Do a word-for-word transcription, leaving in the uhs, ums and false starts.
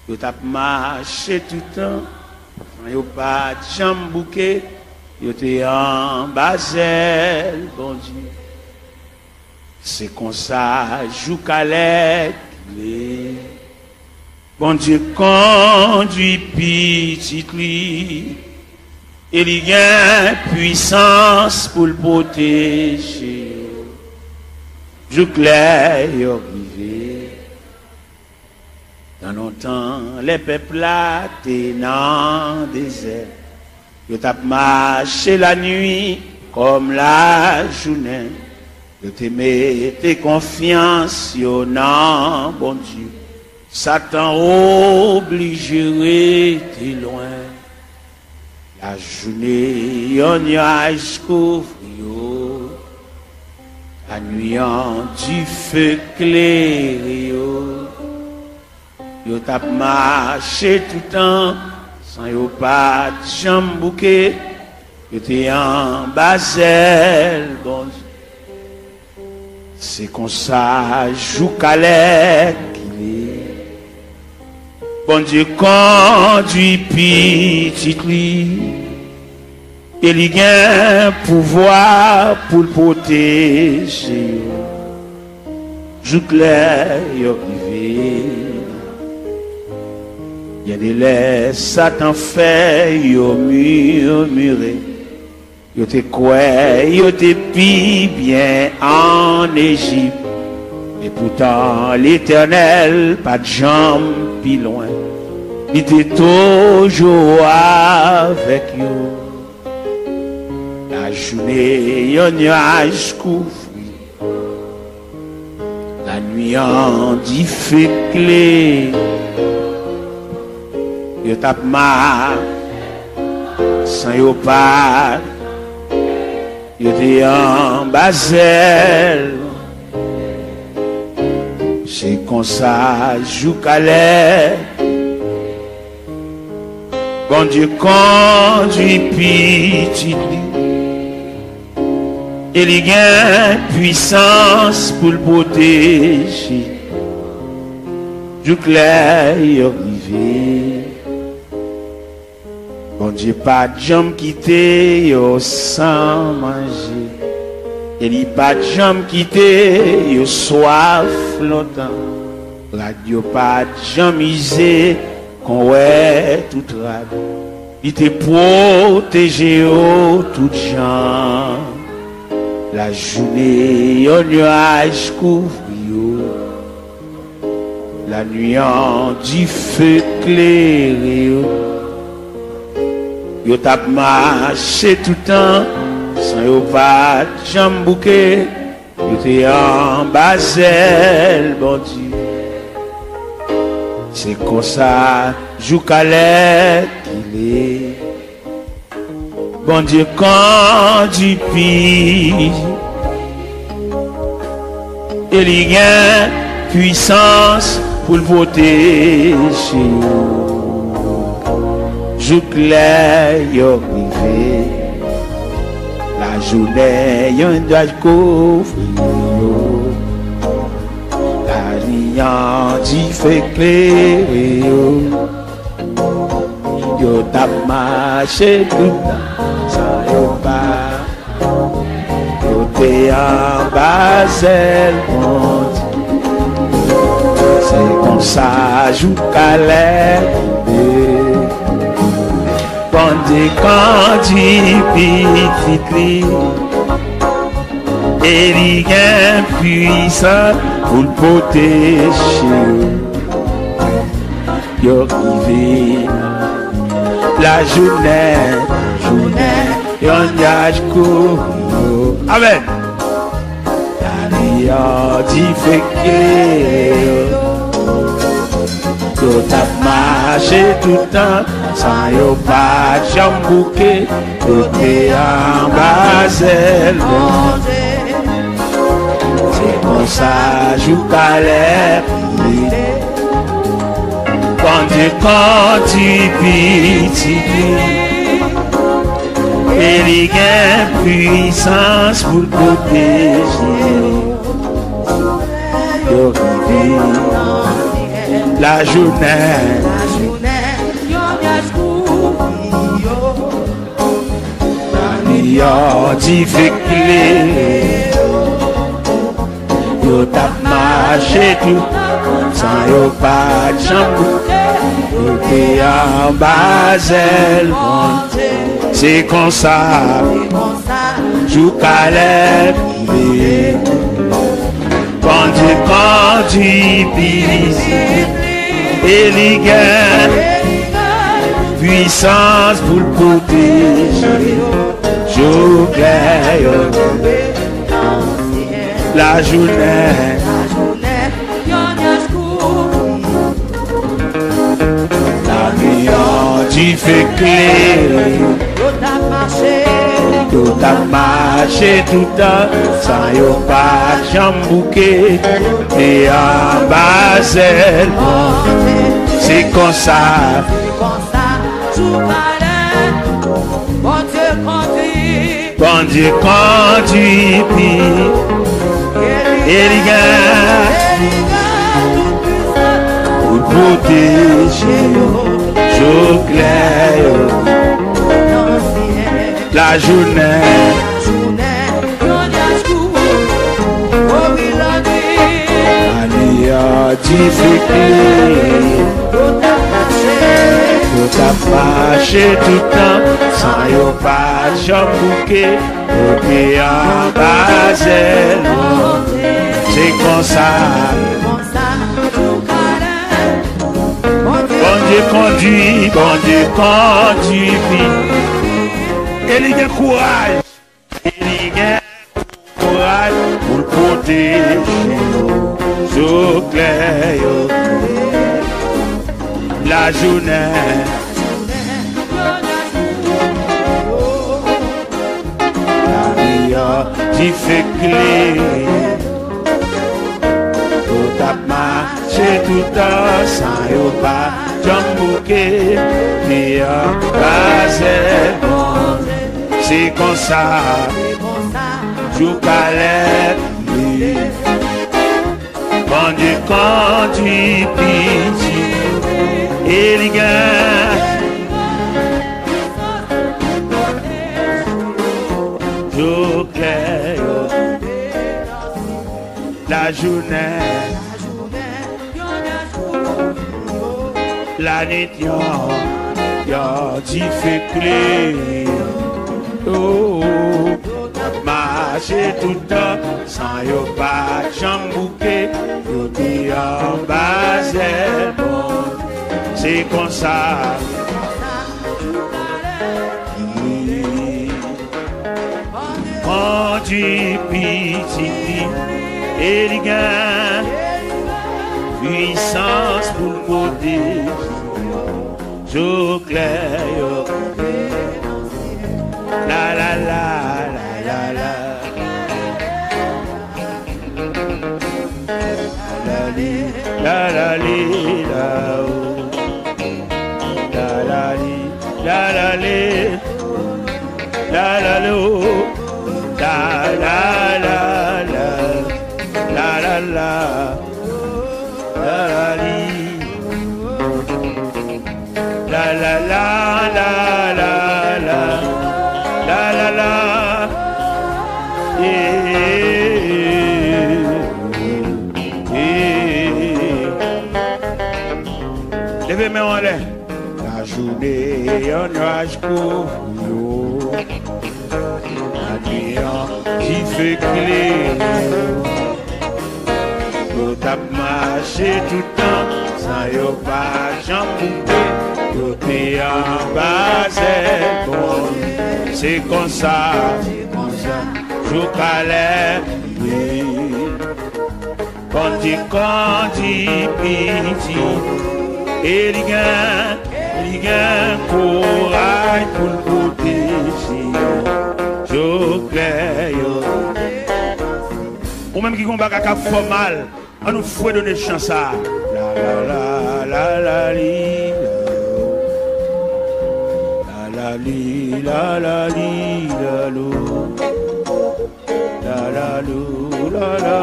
Yo t ap mache toutan, san yo pa t janm bouke, yo te anba zèl Bondye. Se konsa, jouk alè ki le, Bondye kondui pitit li, e li gen pwisans pou l pwoteje yo, jouk lè yo rive. Nan lontan, lè pèp la te nan dezè, yo t ap mache lannuit kòm lajounen. Yo te mete konfyans yo nan Bondye. Satan oblije rete lwen. Lajounen, yon nyaj kouvri yo. Lannuit, yon dife klere yo. Yo t ap mache toutan, san yo pa t janm bouke. Yo te anba zèl Bondye. Se konsa, jouk alè ki le, Bondye kondui pitit li, e li gen pouvwa pou l pwoteje yo, jouk lè yo rive. Gen de lè, Satan fè yo mimire. Yo te kwè yo te pi byen ann Ejip, epoutan Letènèl pa t janm pi lwen. Li te toujou avèk yo. Lajounen, yon nyaj kouvri. Lannuit, yon dife klere. Yo t ap mache san yo pa t, yo te anba zèl. Se konsa, jouk alè, Bondye kondui pitit li, e li gen pwisans pou l pwoteje, jouk lè yo rive. Bondye pa t janm kite yo san manje, e li pa t janm kite yo swaf lontan. Rad yo pa t janm ize kon wè tout rad. Li te pwoteje yo tout jan. Lajounen, yon nyaj kouvri yo. Lannuit, yon dife klere yo. Yo t ap mache toutan, san yo pa t janm bouke. Yo te anba zèl Bondye. Se konsa, jouk alè ki le, Bondye kondui pitit li, e li gen pwisans pou l pwoteje yo, jouk lè yo rive. Lajounen, yon nyaj kouvri yo. Lannuit, yon dife klere yo. Yo t ap mache toutan, san yo pa, yo te anba zèl Bondye. Se konsa, jouk alè ki le, Bondye kondui pitit li, e li gen pwisans pou l pwoteje yo. Yo rive lajounen, jounen, yon nyaj kouvri yo. Amèn. Lannuit, yon dife klere yo. Yo t ap mache toutan, san yo pa t janm bouke. Yo te anba zèl Bondye. Se konsa, jouk alè ki le, Bondye kondui pitit li, e li gen pwisans pou l pwoteje yo. Yo rive lajounen, Yon dife klere. Yo t ap mache tout, san yo pa t janm bouke. Yo te anba zèl Bondye. Se konsa, jouka lè rive. Bondye kondui pitit li, e li gen pwisans pou l pwoteje yo. Jou klè yo tonbe nan syèl. Lajounen. Lami an dife klere. Yo t ap mache. Yo t ap mache toutan, san yo pa t janm bouke. Te anba zèl Bondye. Se konsa. Se konsa, jou kalè, Bondye kondui. Bondye kondui pi. E li gen pou pwoteje yo. Jou klè yo. Lajounen. Lami an dife klere. Yo t ap mache toutan, san yo pa t janm bouke. Yo te anba zèl Bondye. Se konsa. Bondye kondui, Bondye kondui pi. E li gen kouraj. E li gen kouraj pou l pwoteje yo. Jou klè yo. Lajounen. Lami an dife klere. Yo t ap mache toutan, san yo pa janm bouke. Te anba zèl Bondye. Se konsa, jou kalè li. Bondye kondui pitit, e li gen. Jou klè yo. Lajounen. Lanwit yon, yon dife klere. Oh, y ap mache toutan, san yo pa janm bouke. Yo te anba zèl Bondye. Se konsa. Kondui pitit li, e li gen pwisans pou l pwoteje yo. Jou klè yo. La, la, la, la, la, la. La, la, li, la, la, li, la, oh. La, la, li, la, la, li. La, la, lo. La, la, la, la. La, la, la. La, la, li. La, la, la, la, la, la. La, la, la. Eh, eh, eh. Leve men w anlè. Lajounen yon nyaj kouvri yo. Lannwit yon dife klere yo. Yo t ap mache toutan, san yo pa janm bouke. Yo te anba zèl Bondye. Se konsa, se konsa, jou kalè ye. Bondye kondui pitit, e li gen, li gen kouraj pou l pwoteje yo. Jou klè yo. Ou menm ki gon bagay k ap fè w mal, ann nou fredone chan sa a. La, la, la, la, la, li, la, lo. La, la, li, la, la, li, la, lo. La, la, lo, la, la.